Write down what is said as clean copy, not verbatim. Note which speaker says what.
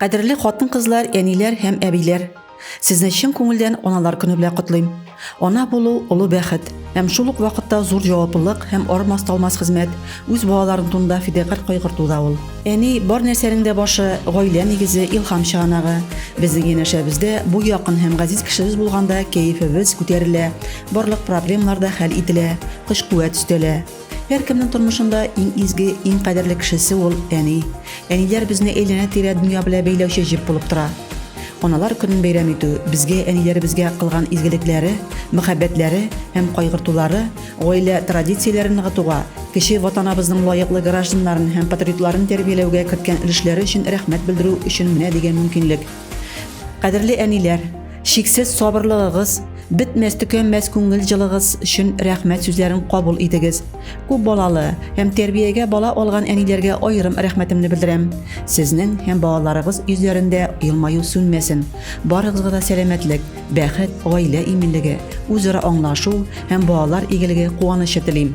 Speaker 1: Кадерле хатын-кызлар, әниләр һәм әбиләр! Сезне чын күңелдән Аналар көне белән котлыйм. Ана булу, олы бәхет, һәм шул ук вакытта зур җаваплылык һәм армас-талмас хезмәт, үз балаларың турында фидакарь кайгырту да ул. Әни, бар нәрсәнең дә башы, гаилә нигезе, илһам чыганагы. Безнең янәшәбездә бу якын һәм газиз кешебез булганда кәефебез күтәрелә, барлык проблемалар да хәл ителә, көч-куәт өстәлә. Һәркемнең тормышында иң изге, иң кадерле кешесе ул, әни. Әниләр безне әйләнә-тирә дөнья белән бәйләүче җеп булып тора. Аналар көнен бәйрәм итү, безгә әниләребезгә кылган изгелекләре, мәхәббәтләре һәм кайгыртулары, гаилә традицияләрен ныгытуга, кече Ватанабызның лаеклы гражданнарын һәм патриотларын тәрбияләүгә керткән өлешләре өчен рәхмәт белдерү өчен менә дигән мөмкинлек. Кадерле әниләр! Чиксез сабырлыгыгыз, бетмәс-төкәнмәс күңел җылыгыз өчен рәхмәт сүзләрен кабул итегез. Күп балалы һәм тәрбиягә бала алган әниләргә аерым рәхмәтемне белдерәм. Сезнең һәм балаларыгыз йөзләрендә елмаю сүнмәсен. Барыгызга да сәламәтлек, бәхет, гаилә иминлеге, үзара аңлашу һәм балалар игелеге куанычы телим.